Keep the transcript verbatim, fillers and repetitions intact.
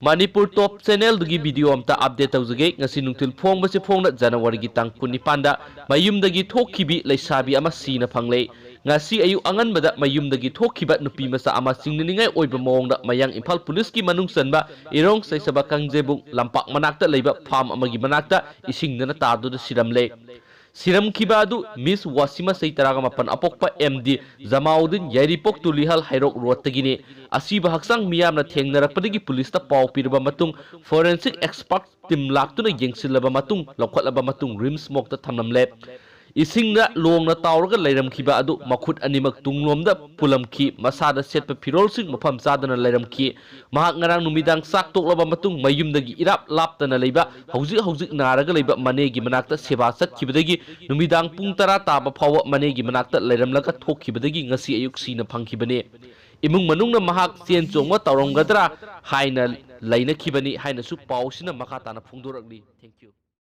ꯃꯅꯤꯄꯨꯔ ꯇꯣꯞ ꯆꯦꯅꯦꯜꯗꯨꯒꯤ video ꯑꯝꯇ update ꯇꯧꯖꯒꯦ꯫ ꯉꯁꯤ ꯅꯨꯡꯊꯤꯜ ꯐꯣꯡꯕꯁꯤ ꯐꯣꯡꯅ ꯖꯅꯋꯥꯔꯤꯒꯤ ꯇꯥꯡ ꯀꯨꯟꯅꯤꯄꯥꯟꯗ ꯃꯌꯨꯝꯗꯒꯤ ꯊꯣꯛꯈꯤꯕꯤ ꯂꯩꯁꯥꯕꯤ ꯑꯃ ꯁꯤꯅ ꯐꯪꯂꯦ꯫ ꯉꯁꯤ ꯑꯌꯨꯛ ꯑꯉꯟꯕꯗ ꯃꯌꯨꯝꯗꯒꯤ ꯊꯣꯛꯈꯤꯕ ꯅꯨꯄꯤ ꯃꯆꯥ ꯑꯃ ꯆꯤꯡꯅꯅꯤꯡꯉꯥꯏ ꯑꯣꯏꯕ ꯃꯑꯣꯡꯗ ꯃꯌꯥꯡ ꯏꯝꯐꯥꯜ ꯄꯨꯂꯤꯁꯀꯤ ꯃꯅꯨꯡ ꯆꯟꯕ ꯏꯔꯣꯡ ꯁꯩꯁꯕ ꯀꯥꯡꯖꯩꯕꯨꯡ ꯂꯝꯄꯥꯛ ꯃꯅꯥꯛꯇ ꯂꯩꯕ ꯐꯥꯝ ꯑꯃꯒꯤ ꯃꯅꯥꯛꯇ ꯏꯁꯤꯡꯗꯅ ꯇꯥꯗꯨꯅ ꯁꯤꯔꯝꯂꯦ꯫ ꯁꯤꯔꯝꯈꯤꯕ ꯑꯗꯨ ꯃꯤꯁ ꯋꯥꯁꯤꯃ ꯆꯍꯤ ꯇꯔꯥꯃꯥꯄꯟ ꯑꯄꯣꯛꯄ ꯑꯦꯝ ꯗꯤ ꯖꯃꯥꯎꯗꯤꯟ ꯌꯥꯏꯔꯤꯄꯣꯛ ꯇꯨꯂꯤꯍꯜ ꯍꯩꯔꯣꯛ ꯔꯣꯗꯇꯒꯤꯅꯤ꯫ ꯑꯁꯤꯕ ꯍꯛꯆꯥꯡ ꯃꯤꯌꯥꯝꯅ ꯊꯦꯡꯅꯔꯛꯄꯗꯒꯤ ꯄꯨꯂꯤꯁꯇ ꯄꯥꯎ ꯄꯤꯔꯕ ꯃꯇꯨꯡ ꯐꯣꯔꯦꯟꯁꯤꯛ ꯑꯦꯛꯁꯄꯔꯠ ꯇꯤꯝ ꯂꯥꯛꯇꯨꯅ ꯌꯦꯡꯁꯤꯜꯂꯕ ꯃꯇꯨꯡ ꯂꯧꯈꯠꯂꯕ ꯃꯇꯨꯡ ꯔꯤꯝꯁ ꯃꯣꯔꯒꯇ ꯊꯝꯂꯝꯂꯦ꯫ ꯏꯁꯤꯡꯗ ꯂꯣꯡꯅ ꯇꯥꯎꯔꯒ ꯂꯩꯔꯝꯈꯤꯕ ꯑꯗꯨ ꯃꯈꯨꯠ ꯑꯅꯤꯃꯛ ꯇꯨꯡꯂꯣꯝꯗ ꯄꯨꯜꯂꯝꯈꯤ꯫ ꯃꯁꯥꯗ ꯁꯦꯠꯄ ꯐꯤꯔꯣꯜꯁꯤꯡ ꯃꯐꯝ ꯆꯥꯗꯅ ꯂꯩꯔꯝꯈꯤ꯫ ꯃꯍꯥꯛ ꯉꯔꯥꯡ ꯅꯨꯃꯤꯗꯥꯡ ꯆꯥꯛ ꯇꯣꯛꯂꯕ ꯃꯇꯨꯡ ꯃꯌꯨꯝꯗꯒꯤ ꯏꯔꯥꯞ ꯂꯥꯞꯇꯅ ꯂꯩꯕ ꯍꯧꯖꯤꯛ ꯍꯧꯖꯤꯛ ꯅꯥꯔꯒ ꯂꯩꯕ ꯃꯅꯦꯒꯤ ꯃꯅꯥꯛꯇ ꯁꯦꯕꯥ ꯆꯠꯈꯤꯕꯗꯒꯤ ꯅꯨꯃꯤꯗꯥꯡ ꯄꯨꯡ ꯇꯔꯥ ꯇꯥꯕ ꯐꯥꯎꯕ ꯃꯅꯦꯒꯤ ꯃꯅꯥꯛꯇ ꯂꯩꯔꯝꯂꯒ ꯊꯣꯛꯈꯤꯕꯗꯒꯤ ꯉꯁꯤ ꯑꯌꯨꯛ ꯁꯤꯅ ꯐꯪꯈꯤꯕꯅꯤ꯫ ꯏꯃꯨꯡ ꯃꯅꯨꯡꯅ ꯃꯍꯥꯛ ꯆꯦꯟ ꯆꯣꯡꯕ ꯇꯧꯔꯝꯒꯗ꯭ꯔꯥ ꯍꯥꯏꯅ ꯂꯩꯅꯈꯤꯕꯅꯤ ꯍꯥꯏꯅꯁꯨ ꯄꯥꯎꯁꯤꯅ ꯃꯈꯥ ꯇꯥꯅ ꯐꯣꯡꯗꯣꯔꯛꯂꯤ꯫ Thank you꯫